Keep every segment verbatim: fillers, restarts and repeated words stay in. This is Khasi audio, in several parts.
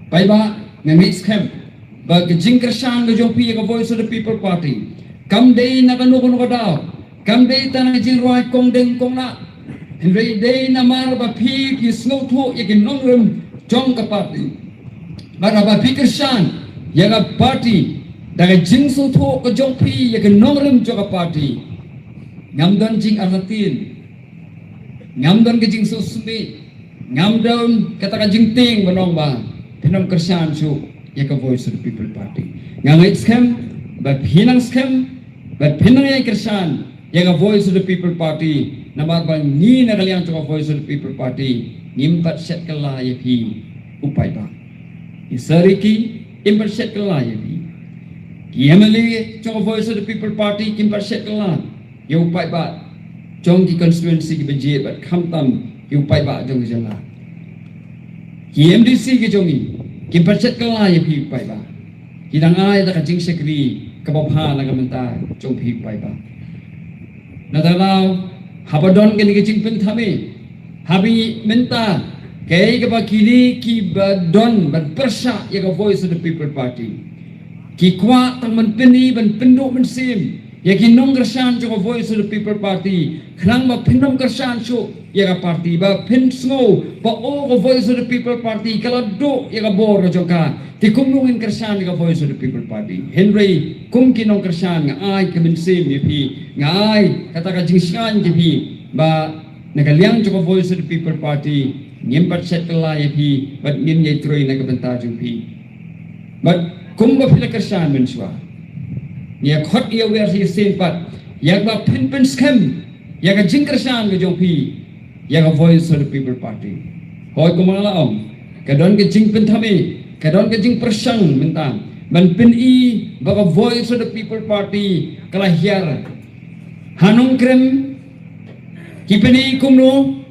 Paidbah, nga ngeit skhem ba ka jingkyrshan ka jong phi ïa ka Voice of the People Party kam dei na kano kano ka daw, kam dei tang na ka jingrwai kongdeng konglah, hynrei dei namar ba phi, phi sngewthuh ïa ki nongrim jong ka party. Bad haba phi kyrshan ïa ka party da ka jingsngewthuh ka jong phi ïa ki nongrim jong ka party, ngam don jingartatien, ngam don ka jingsngewsynei, ngam don kata ka jingtieng ban ong ba phin ym kyrshan shuh ïa ka Voice of the People Party. Nga ngeit skhem ba phin nang skhem, ba phin nang ïai kyrshan ïa ka Voice of the People Party, namar ba ngi na ka liang jong ka Voice of the People Party ngim pat shet kylla ïa phi u paidbah. Ngi syriki, im pat shet kylla ïa phi. Ki M L A jong ka Voice of the People Party kim pat shet kylla ïa u paidbah jong ki constituency kiba jied bad khamtam ïa u paidbah jong ka jylla. Ki M D C ki jong ngi kim pat shet kylla ïa phi u paidbah. Ki dang ai da ka jingshakri kaba bha na ka bynta jong phi u paidbah. Na kata ka daw, haba don kane ka jingpynthame, haba mynta kaei kaba kine kiba don ban pyrshah ïa ka Voice of the People Party ki kwah tang ban pyni, ban pynduh mynsiem ïa ki nongkyrshan jong ka Voice of the People Party, khnang ba phin ym kyrshan shuh ïa ka party, ba phin sngew ba o, ka Voice of the People Party ka la duh ïa ka bor ka jong ka, te kumno ngin kyrshan ïa ka Voice of the People Party? Hynrei kum ki nongkyrshan, nga ai ka mynsiem ïa phi, nga ai kata ka jingshngaiñ ïa phi ba na ka liang jong ka Voice of the People Party ngim pat shet kylla ïa phi bad ngin ïai trei na ka bynta jong phi. Bad kumba phi la kyrshan mynshuwa, ngi ïa khot ïa wer shisien pat ïa ba phin pynskhem ïa ka jingkyrshan ka jong phi ïa ka Voice of the People Party. Hooid, kumba nga la ong, ka don ka jingpynthame, ka don ka jingpyrshang mynta ban pyni ba ka Voice of the People Party ka la hiar. Ha Nongkrem ki pyni kumno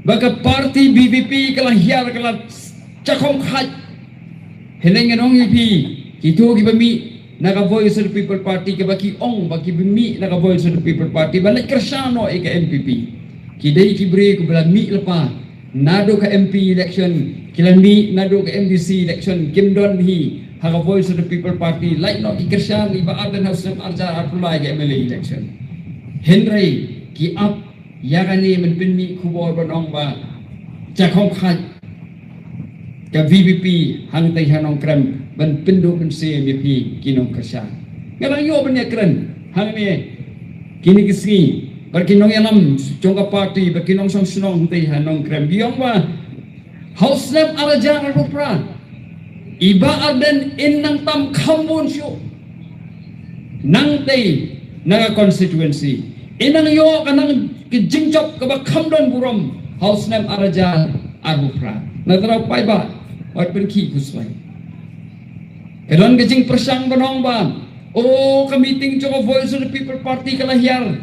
ba ka party B V P ka la hiar, ka la jakhong khait. Hynrei ngan ong ïa phi, kito kiba mih na ka Voice of the People Party, kiba ki ong ba kiba mih na ka Voice of the People Party ba leit kyrshan noh ïa ka N P P, ki dei ki briew kiba la mih lypa naduh ka M P election, ki la mih naduh ka M D C election, kim don hi ha ka Voice of the People Party. Lait noh ki kyrshan ïa i Bah Ardent ha u snem arhajar arphew lai ka M L A election. Hynrei ki ap ïa kane ban pynmih khubor ban ong ba jakhong khait ka V P P hangtei ha Nongkrem ban pynduh mynsiem ïa phi ki nongkyrshan. Nga dang ïoh ban ïakren hangne kine ki sngi bad ki nongïalam jong ka party bad ki nongshong shnong hangtei ha Nongkrem, ki ong ba ha u snem arhajar arphew phra i Bah Ardent in nang tam kham bun shuh nangtei na ka constituency, in nang ïoh ka nang ka jingjop kaba kham don burom ha u snem arhajar arphew phra. Na kata ka daw paidbah, wat pynkhih khuslai. Ka don ka jingpyrshang ban ong ba, o, ka meeting jong ka Voice of the People Party ka la hiar,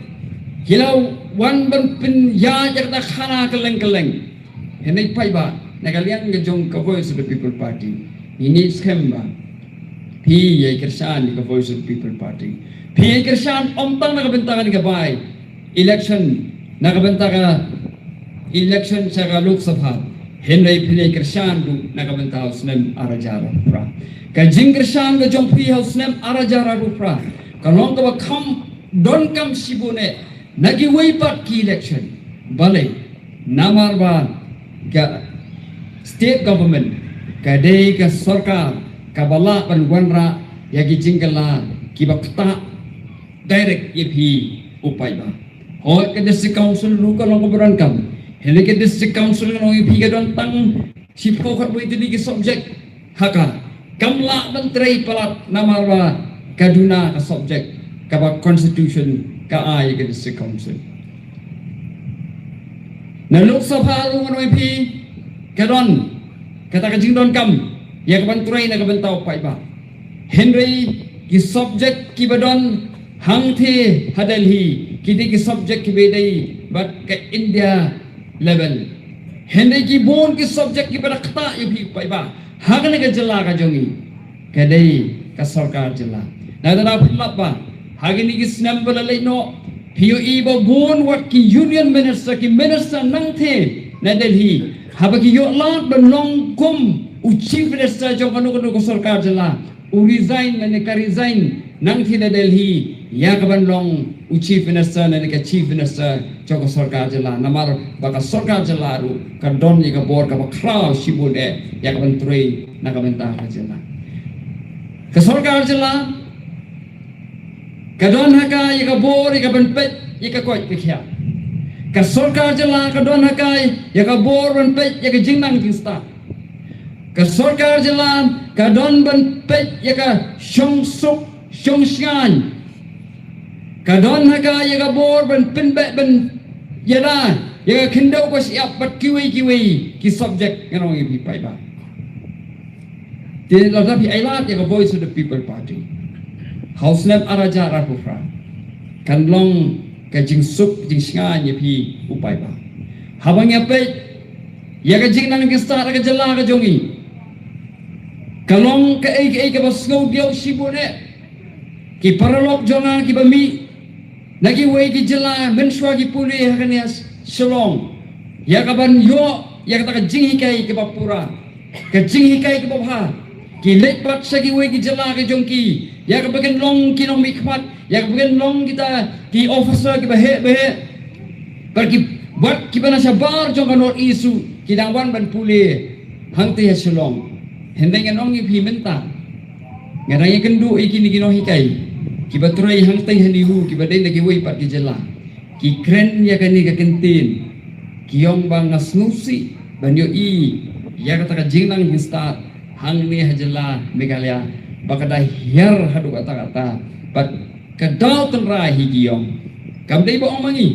ki la wan ban pynïaid ïa kata khana kylleng kylleng. Hynrei paidbah, na ka liang ka jong ka Voice of the People Party, ngi ngeit skhem ba phi ïai kyrshan ïa ka Voice of the People Party. Phi ïai kyrshan ym tang na ka bynta kane ka by election, na ka bynta ka election sha ka Lok Sabha, hynrei phi ïai kyrshan ruh na ka bynta u snem arhajar arphew phra. Ka jingkyrshan ka jong phi ha u snem arhajar arphew phra ka long kaba kham donkam shibun eh na kiwei pat ki election. Balei? Namar ba ka state government ka dei ka sorkar kaba lah ban wanrah ïa ki jingkylla kiba ktah direct ïa phi u paidbah. Hooid, ka district council ruh ka long kaba donkam. Hynrei ka district council ngan ong ïa phi ka don tang shiphew khatwei tylli ki subject ha ka, kam lah ban trei palat namar ba ka duna ka subject kaba constitution ka ai ka district council. Na Lok Sabha ruh ngan ong ïa phi ka don kata ka jingdonkam ïa ka ban trei na ka bynta u paidbah. Hynrei ki subject kiba don hangtei ha Delhi ki dei ki subject kiba dei bad ka India level. Hynrei ki bun ki subject kiba da ktah ïa phi u paidbah ha kane ka jylla ka jong ngi ka dei ka sorkar jylla. Na kata ka daw phi lap ba ha kine ki snem ba la leit noh phi ïohi ba bun wat ki union minister, ki minister nangtei na Delhi, haba ki ïoh lad ban long kum u Chief Minister jong kano kano ka sorkar jylla u resign, lane ka resign nangta na Delhi, ïa ka ban long u Chief Minister lane ka Chief Minister jong ka sorkar jylla. Namar ba ka sorkar jylla ruh ka don ïa ka bor kaba khraw shibun eh ïa ka ban trei na ka bynta ka jylla. Ka sorkar jylla ka don ha ka ïa ka bor ïa ka ban peit ïa ka koit ka khiah. Ka sorkar jylla ka don ha ka ïa ka bor ban peit ïa ka jingnang jingstad. Ka sorkar jylla ka don ban peit ïa ka shongsuk shongshngaiñ. Ka don ha ka ïa ka bor ban pynbeit ban ïada ïa ka khyndew ka shyiap bad kiwei kiwei ki subject, ngan ong ïa phi paidbah. Te lada phi ailad ïa ka Voice of the People Party ha u snem ar hajar arphew phra, kan long ka jingsuk jingshngaiñ ïa phi u paidbah. Haba ngi ïa peit ïa ka jingnang jingstad ha ka jylla ka jong ngi, ka long kaei kaei kaba sngewdiaw shibun eh. Ki paralok jong nga kiba mih na kiwei ki jylla mynshuwa ki pule ha kane Shillong ïa ka ban ïoh ïa kata ka jinghikai kaba pura, ka jinghikai kaba bha. Ki leit pat sha kiwei ki jylla ka jong ki ïa kaba kin long ki nongmihkhmat, ïa kaba kin long kita ki officer kiba heh ba heh. Bad ki, bad kiba na shabar jong ka North East ruh ki dang wan ban pule hangta ha Shillong. Hynrei ngan ong ïa phi mynta, nga dang ïakynduh ïa kine ki nonghikai kiba trei hangta ha NEHU kiba dei na kiwei pat ki jylla. Ki kren ïa kane ka kyntien, ki ong ba nga sngewsih ban ïohi ïa kata ka jingnang jingstad hangne ha jylla Meghalaya ba ka da hiar haduh katta katta. Bad ka daw tynrai hi, ki ong. Kam dei ba ong ma ngi,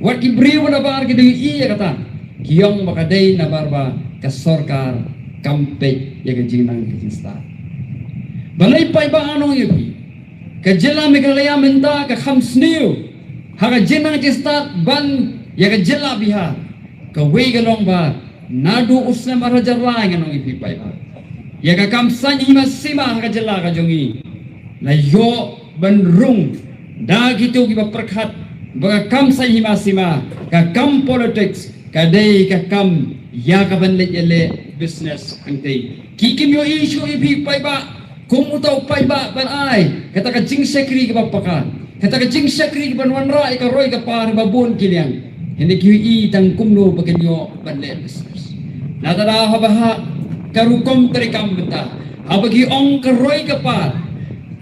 wat ki briew nabar ki dei ïa kata, ki ong ba ka dei nabar ba ka sorkar kam peit ïa ka jingnang ka jingstad. Balei paidbah, ngan ong ïa phi, ka jylla Meghalaya mynta ka kham sniew ha ka jingnang jingstad ban ïa ka jylla Bihar. Kawei ka long ba naduh u snem ar hajar lai, ngan ong ïa phi paidbah, ïa ka kam saiñ hima sima ha ka jylla ka jong ngi la ïoh ban rung da kito kiba pyrkhat ba ka kam saiñ hima sima, ka kam politics, ka dei ka kam ïa ka ban leit ïaleh business hangtei. Ki kim ïohi shuh ïa phi paidbah, kum uta u paidbah ban ai kata ka jingshakri kaba paka, kata ka jingshakri kaban wanrah ïa ka roi ka par ba bun ki liang. Hynrei ki ïohi tang kumno ba kin ïoh ban leh business. Lada da haba ha ka rukom treikam mynta, haba ki ong ka roi ka par,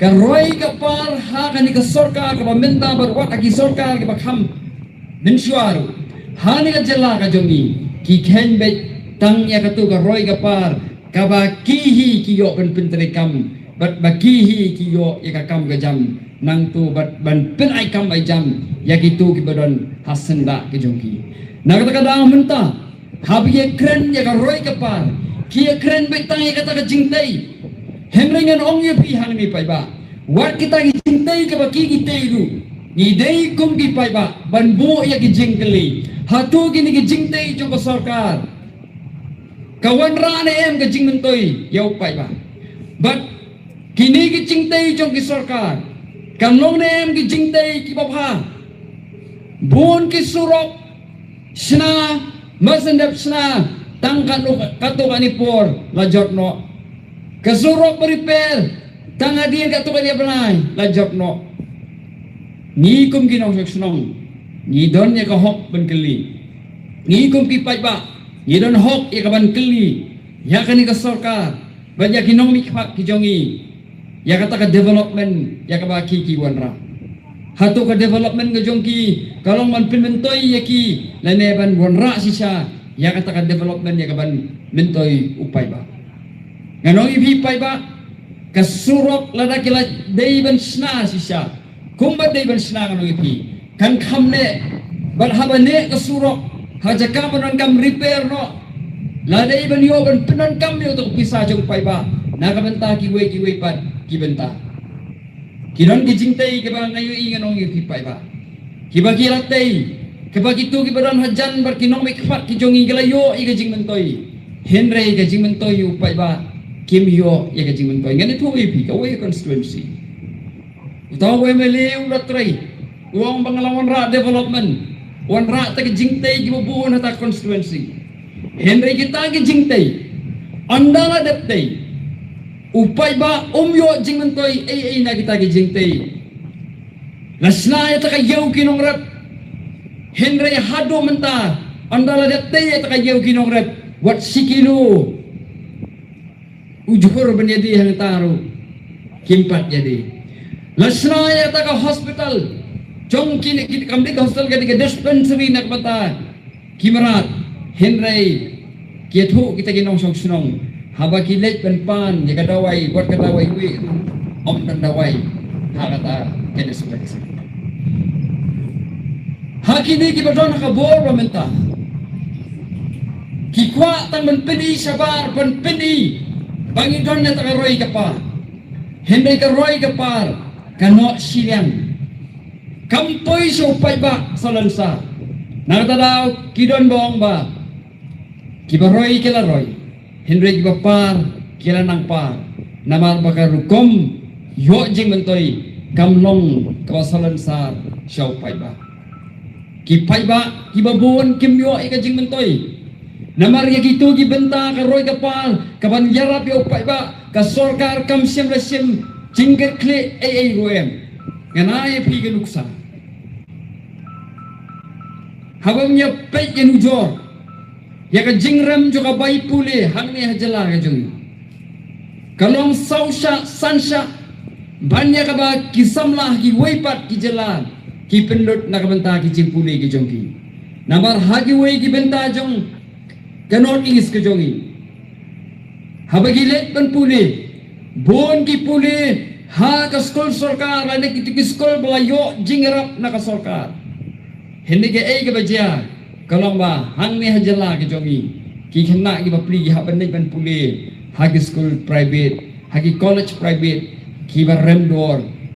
ka roi ka par ha kane ka sorkar kaba mynta bad wat ha ki sorkar kiba kham mynshuwa ruh, ha kane ka jylla ka jong ngi, ki kheiñ beit tang ïa kato ka roi ka par kaba ki hi ki ïoh ban pyntreikam bad ba ki hi ki ïoh ïa ka kam ka jam nangto bad ban pynai kam ai jam ïa kito kiba don ha syndah ka jong ki. Na kata ka daw mynta, haba ki ïakren ïa ka roi ka par, ki ïakren beit tang ïa kata ka jingtei. Hynrei ngan ong ïa phi hangne paidbah, wat kita ki jingtei kaba ki ki tei ruh, ngi dei kum ki paidbah ban buh ïa ki jingkylli. Hato kine ki jingtei jong ka sorkar ka wanrah ne em ka jingmyntoi ïa u paidbah? Bad kine ki jingtei jong ki sorkar kan long ne em ki jingtei kiba bha? Bun ki surok shna, mar shen dep shna, tang katto katne por la jot noh. Ka surok ba repair, tang hadien katto katne bnai la jot noh. Ngi kum ki nongshong shnong ngi don ïa ka hok ban kylli. Ngi kum ki paidbah ngi don hok ïa ka ban kylli ïa kane ka sorkar bad ïa ki nongmihkhmat ki jong ngi, ïa kata ka development ïa kaba ki ki wanrah. Hato ka development ka jong ki ka long ban pynmyntoi ïa ki lane ban wanrah shisha ïa kata ka development ïa kaban myntoi u paidbah? Ngan ong ïa phi paidbah, ka surok lada ki la dei ban shna shisha, kumba dei ban shna, ngan ong ïa phi, kan kham neh. Bad haba neh ka surok, ha jaka ban donkam repair noh, la dei ban ïoh ban pyndonkam ïa uta u pisa jong u paidbah na ka bynta kiwei kiwei pat ki bynta. Ki don ki jingtei kiba nga ïohi, ngan ong ïa phi paidbah, kiba ki la tei, kiba kito kiba don hajan bad ki nongmihkhmat ki jong ngi ki la ïoh ïa ka jingmyntoi. Hynrei ka jingmyntoi ïa u paidbah kim ïoh ïa ka jingmyntoi. Ngan ïathuh ïa phi, kawei ka constituency, uta u MLA u la trei, u ong ba nga la wanrah development, wanrah ta ki jingtei kiba bun ha ta constituency. Hynrei kita ki jingtei Ynda la dep tei, u paidbah um ïoh jingmyntoi ei ei na kita ki jingtei. La shna ïa ta ka ïew ki nongrep, hynrei haduh mynta ynda la dep tei ïa ta ka ïew ki nongrep, wat shi kilo u jhur ban ïadie hangta ruh kim pat ïadie. La shna ïa ta ka hospital jong ki, ki kam dei ka hospital, ka dei ka dispensary na ka bynta ki mrad, hynrei ki ïathuh kita ki nongshong shnong, haba ki leit ban pan ïa ka dawai, wat ka dawai wei ruh ym don dawai ha kata ka dispensary. Ha kine kiba don ha ka bor ba mynta ki kwah tang ban pyni shabar, ban pyni ba ngi don ïa ta ka roi ka par, hynrei ka roi ka par ka noh shiliang. Kam poi sha u paidbah salonsar. Na kata daw ki don ba ong ba kiba roi ki la roi, hynrei kiba par ki la nang par. Namar ba ka rukom ïoh jingmyntoi kam long kaba salonsar sha u paidbah. Ki paidbah kiba bun kim ïoh ïa ka jingmyntoi. Namar ïa kito ki bynta ka roi ka par kaban ïarap ïa u paidbah, ka sorkar kam shym la shim jingkitkhlieh ei ei ruh em. Ngan ai ïa phi ka nuksa. Haba ngin ïa peit ïa nujor ïa ka jingrem jong ka bai pule hangne ha jylla ka jong ngi, ka long saw shah san shah ban ïa kaba ki samla kiwei pat ki jylla ki pynlut na ka bynta ki jingpule ki jong ki. Namar ha kiwei ki bynta jong ka North East ka jong ngi, haba ki leit ban pule, bun ki pule ha ka skul sorkar lane kito ki skul ba la ïoh jingïarap na ka sorkar. Hynrei kaei kaba jia ka long ba hangne ha jylla ka jong ngi, ki khynnah kiba pule ki hap ban leit ban pule ha ki skul private, ha ki college private kiba rem dor,